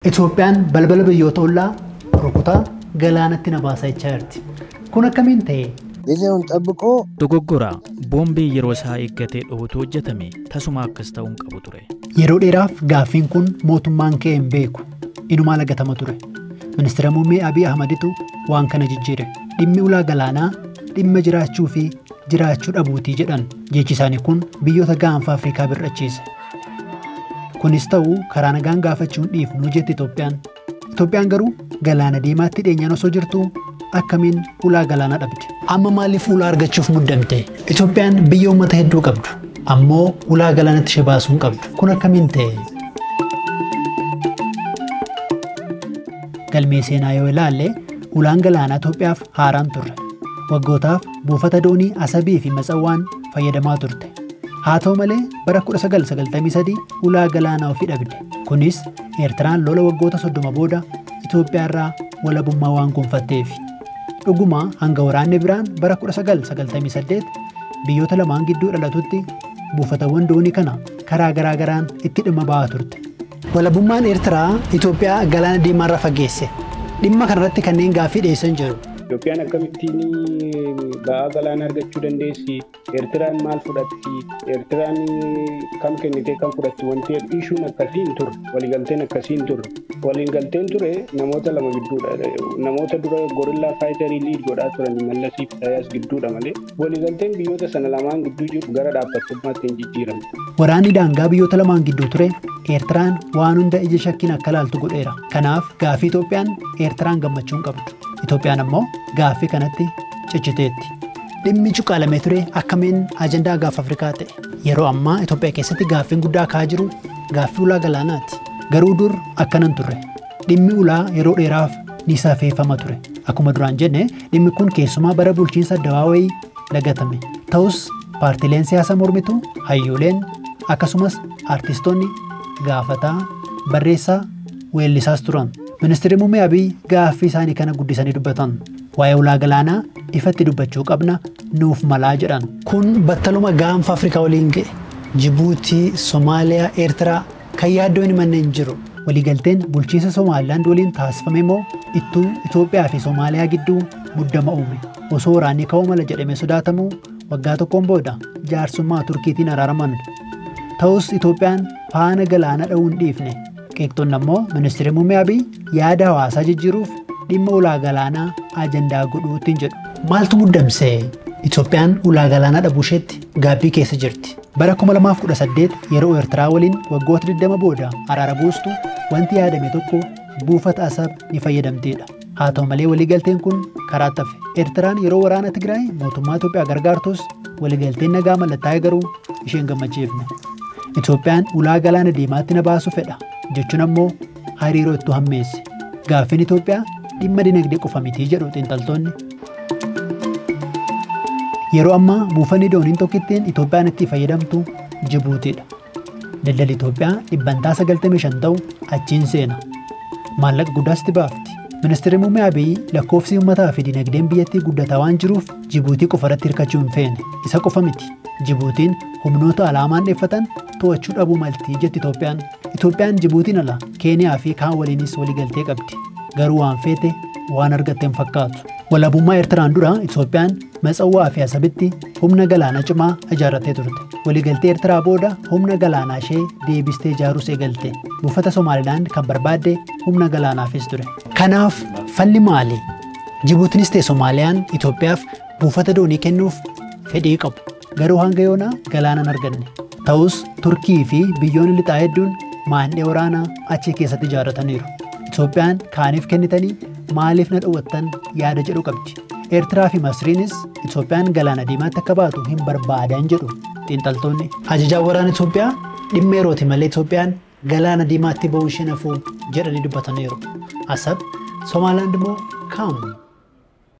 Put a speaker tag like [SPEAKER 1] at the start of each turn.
[SPEAKER 1] Itoophiyaan balbala biyyoota ollaa rukutaa galaanatti na baasaa jechaa jirti. Kun akkamiin ta'e?
[SPEAKER 2] ጊዜውን ጠብቆ
[SPEAKER 3] Dogoggora boombii yeroo isaa eeggatee dhohutu hojjetame tasuma akkas ta'uu hin qabu ture.
[SPEAKER 1] Yeroo dheeraaf gaaffiin kun mootummaan ka'ee hin beeku. Inumaa lagatama ture. Ministeera muummee Abiy Ahmaditu waan kana jijjiire. Dhimmi ulaa galaanaa dhimma jiraachuu fi jiraachuu dhabuutii jedhan. Jechi isaanii kun biyyoota gaanfa Afrikaa bir'achiise. Kunis ta'uu karaa nagaan gaafachuun dhiifnuu jetti Itoophiyaan. Itoophiyaan garuu galaana diimaatti dhiyeenyaan osoo jirtuu akkamiin ulaa galaanaa dhabde? Amma maaliif ulaa argachuuf muddamte? Itoophiyaan biyya uummata hedduu qabdu. Ammoo ulaa galaanatti ishee baasuu hin qabdu. Kun akkamiin ta'e? Galmee seenaa yoo ilaalle ulaan galaanaa Itoophiyaaf haaraan turre. Waggootaaf buufata doonii Asabii fi Matsawwaan fayyadamaa turte. Haa ta'u malee bara 1993 ulaa galaanaa ofii dhabde. Kunis Eertiraan lola waggoota 30 booda Itoophiyaa irraa walabummaa waan gonfatteef. Dhuguma hanga waraanni biraan bara 1998 biyyoota lamaan gidduu dhalatutti buufatawwan doonii kana karaa garaa garaan itti dhimma ba'aa turte. Walabummaan Eertiraa Itoophiyaa galaana diimaarra fageesse. Dhimma kanarratti kanneen gaaffii dhiyeessan jiru.
[SPEAKER 4] Itoophiyaan akkamittiin ba'aa galaanaa argachuu dandeessi? Eertiraan maal fudhatti? Eertiraan kam kennitee kam fudhatti? Wanti ishuun akkasii hin turre. Waliigalteen akkasii hin turre. Waliigalteen ture namoota lama gidduudha. Namoota dura gorillaa faayitarii liid godhaa turan Mallasii fi Isaayyaas gidduudha malee waliigalteen biyyoota sana lamaan gidduu jiru gara dhaabbattummaatti hin jijjiiramne.
[SPEAKER 1] Waraanni daangaa biyyoota lamaan gidduu ture Eertiraan waan hunda ija shakkiin akka laaltu godheera. Kanaaf gaaffii Itoophiyaan Eertiraan gammachuu hin qabdu. Itoophiyaan ammoo gaaffii kanatti cichiteetti. Dhimmi cuqaalamee ture akkamiin ajandaa gaafa Afrikaa ta'e? Yeroo ammaa Itoophiyaa keessatti gaaffiin guddaa ka'aa jiru gaaffii ulaa galaanaati. Garuu dur akkanan turre. Dhimmi ulaa yeroo dheeraaf ni safeeffama ture. Akkuma duraan jenne dhimmi kun keessumaa bara bulchiinsa Dawaawayii lagatame. Ta'us paartiileen siyaasaa mormituu, hayyooleen akkasumas artistoonni gaafataa, barreessaa, weellisaas turan. Ministeerri muummee Abiy gaaffii isaanii kana guddisanii dubbatan. Waa'ee ulaa galaanaa ifatti dubbachuu qabna nuuf malaa jedhan. Kun battaluma gaanfa Afrikaa waliin ga'e. Jibuutii, Somaaliyaa, Eertiraa kan yaaddoo hin himanne hin jiru. Waliigalteen bulchiinsa Somaalilaand waliin taasifame immoo ittuu Itoophiyaa fi Somaaliyaa gidduu muddama uume. Osoo waraanni ka'uu mala jedhamee sodaatamu waggaa tokkoon booda jaarsummaa Turkiitiin araaraman. Ta'us Itoophiyaan faana galaana dha'uu hin dhiifne. Qeeqxoonni ammoo ministeerri muummee Abiy yaada hawaasaa jijjiiruuf dhimma ulaa galaanaa ajandaa godhuutiin jedhu. Maaltu muddamse? Itoophiyaan ulaa galaanaa dhabuu isheetti gaabbii keessa jirti. Bara 2018 yeroo Eertiraa waliin waggoota 20 booda araara buustu wanti yaadame tokko buufata Asab ni fayyadamteedha. Haa ta'u malee waliigalteen kun karaa tafe. Eertiraan yeroo waraana Tigraay mootummaa Itoophiyaa gargaartus waliigalteen nagaa mallattaa'e garuu isheen gammachiifne. Itoophiyaan ulaa galaana diimaatti na baasuu fedha jechuun ammoo hariiroo itti hammeesse. Gaaffiin Itoophiyaa dhimma dinagdee qofa miti jedhu xiinxaltoonni. Yeroo ammaa buufanni dooniin tokkittiin Itoophiyaan itti fayyadamtu Jibuutiidha. Daldalli Itoophiyaa dhibbantaa 95 ta'u achiin seena. Maallaqa guddaas itti baafti. Ministeerri muummee Abiy lakkoofsi uummataa fi dinagdeen biyyattii guddataa waan jiruuf Jibuutii qofa irratti hirkachuu hin feene. Isa qofa miti. Jibuutiin humnoota alaa maandheeffatan to'achuu dhabuu malti jetti Itoophiyaan. Itoophiyaan Jibuutiin ala Keeniyaa fi kaan waliinis waliigaltee qabdi. Garuu waan feete waan argatte hin fakkaatu. Walabummaa Eertiraan dura Itoophiyaan Matsawwaa fi Asabitti humna galaanaa cimaa ijaarrattee turte. Waliigaltee Eertiraa booda humna galaanaa ishee deebistee ijaaruus eegalte. Buufata Somaalilaand kan barbaadde humna galaanaafis ture. Kanaaf falli maali? Jibuutiinis ta'e Somaaliyaan Itoophiyaaf buufata doonii kennuuf fedhii qabu. Garuu hanga yoonaa galaana hin arganne. Ta'us Turkii fi biyyoonni lixaa hedduun maandhee waraanaa achi keessatti ijaarrataniiru. Itoophiyaan kaaniif kennitanii maaliif na dhowwattan yaada jedhu qabdi. Eertiraa fi Masriinis Itoophiyaan galaana diimaatti akka baatu hin barbaadan jedhu xiinxaltoonni. Ajajaan waraana Itoophiyaa dhimma yerooti malee Itoophiyaan galaana diimaatti ba'uu ishee nafuu jedhanii dubbataniiru. Asab, Somaalilaand immoo kam?